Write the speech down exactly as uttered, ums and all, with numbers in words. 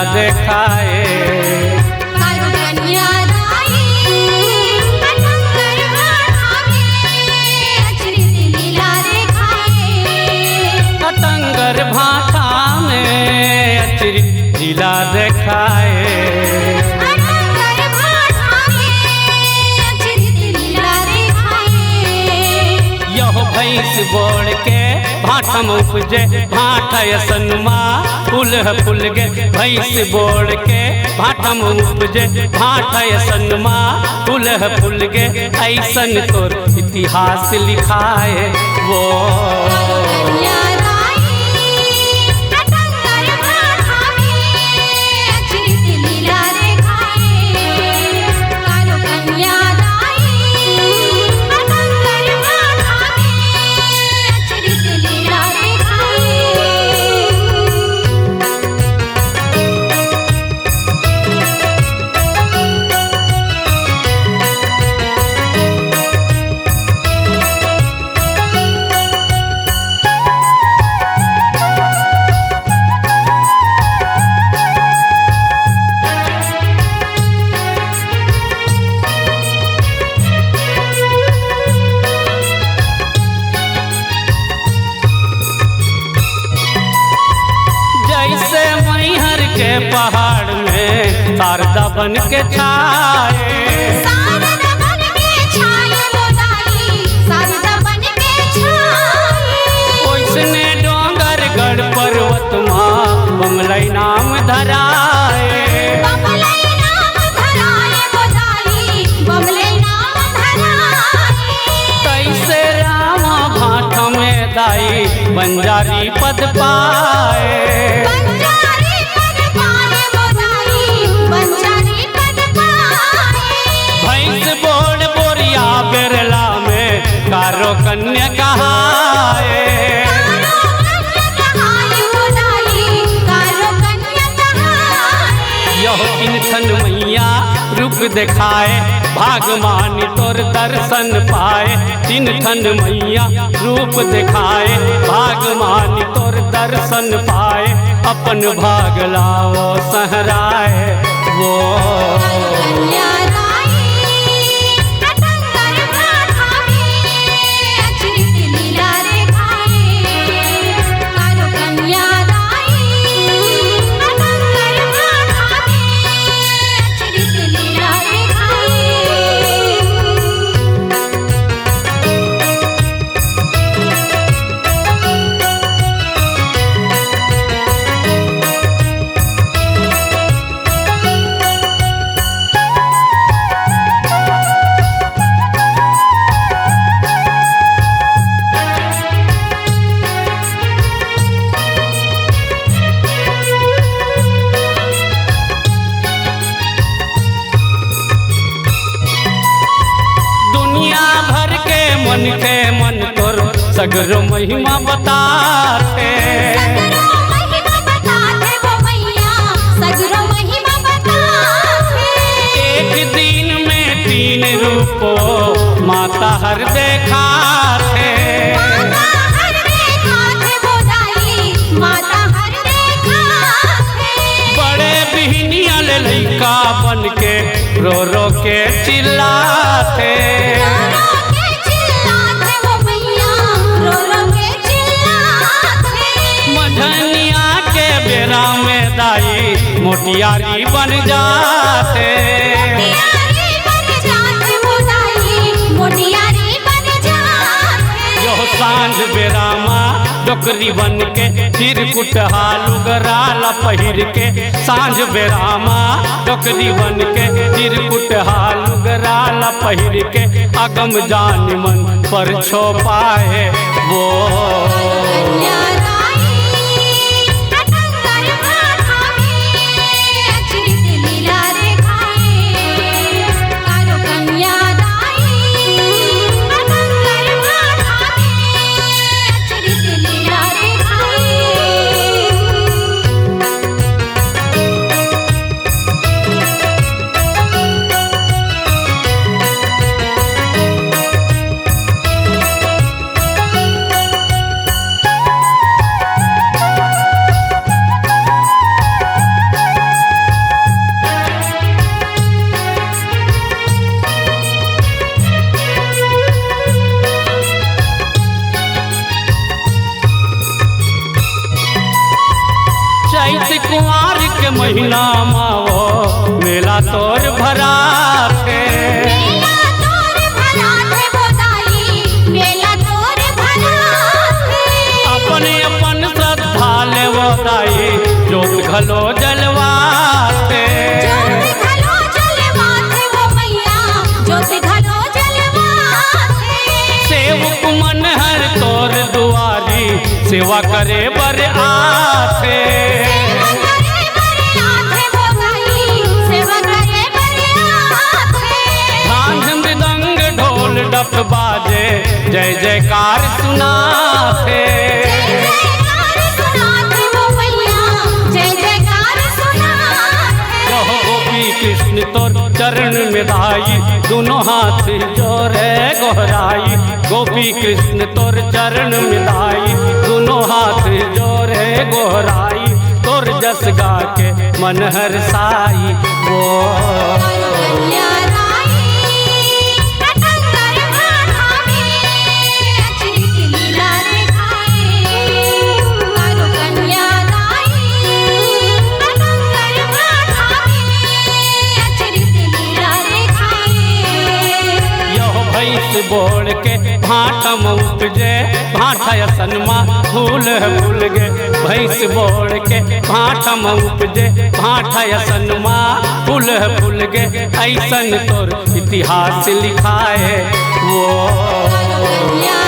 देखाए। कारू कन्या दाई, अटंगर भाठा में अचरित लीला देखाए। अटंगर भाठा में अचरित लीला देखाए। अटंगर भाठा में अचरित लीला देखाए। यहो भैंस बोड़ के भाठम उपजे, भाठा असन मा फूल ह फूल गे। भैंस बोड़ के भाठम उपजे, भाठा असन मा फूल ह फूल गे। अइसन तोर इतिहास लिखाए वो। जइसे मैहर के पहाड़ में शारदा बन के छाए। शारदा बन के छाए वो दाई, शारदा बन के छाए। ओइसने डोंगरगढ़ पर्वत मा बमलई नाम धराए। बमलई नाम धराए वो दाई, बमलई नाम धराए। तइसे रामा भाठा में दाई बंजारी पद पाए। बंजारी पद पाए वो दाई, बंजारी पद पाए। भैंस बोड़ बोरिया बेरला में कारो कन्या कहाए। कारो कन्या कहाए वो दाई, कारो कन्या कहाए। यहो तीन ठन मैया रूप देखाए, भागमानी तोर दर्शन पाए। तीन ठन मैया रूप देखाए, भागमानी तोर दर्शन पाए। अपन भाग लाओ सहराए वो। दुनिया भर के मन के मन तोर सगरो महिमा बताथे। सगरो महिमा बताथे वो मैया, सगरो महिमा बताथे। एक दिन में तीन रूपो माता हर देखाथे। माता हर देखाथे वो दाई, माता हर देखाथे। बड़े बिहनिया ले लइका बन के रो रो के चिल्लाथे। रो रो के चिल्लाथे वो मैया, रो रो के चिल्लाथे। मझनिया के बेरा में दाई मोटियारी बन जाथे। मोटियारी बन जाथे वो दाई, मोटियारी बन जाथे। यो सांझ बेरा मा डोकरी बन के, चिरकुट हा लुगरा ला पहिर के, सांझ बेरा मा डोकरी बन के, चिरकुट हा लुगरा ला पहिर के, अगम जानी मन पर छो पाए वो। चैत कुंवार के महीना मा वो मेला तोर भराथे। मेला तोर भराथे वो दाई, मेला तोर भराथे। अपन अपन श्रद्धा ले वो दाई, जोत घलो जलवाथे। जोत घलो जलवाथे वो मैया, जोत घलो जलवाथे। सेवक मन हर तोर दुआरी, सेवा करे बर आथे। सेवा करे बर आथे वो भाई, सेवा करे बर आथे। झांझ मृदंग ढोल डफ बाजे, जय जयकार सुनाथे। जय जयकार सुनाथे वो भैया, जय जयकार सुनाथे। कहो गोपी कृष्ण तोर चरण में दाई, दोनों हाथ जोरे गोहराई। गोपी कृष्ण तोर चरण में दाई, दोनों हाथ जोरे गोहराई। तोर जस गा के मन हरसाई वो। करुकन्या दाई, कटंगर भाठा में, अचरित लीला रेखाए। करुकन्या दाई, कटंगर भाठा में, अचरित लीला रेखाए। यह भैंस बोड़ के भाठा म उपजे, भाठा असन मा फूल ह फूल गे। भैंस बोड़ के भाठा म उपजे, भाठा असन मा फूल ह फूल गे। ऐसन तोर इतिहास लिखाए वो। करुकन्या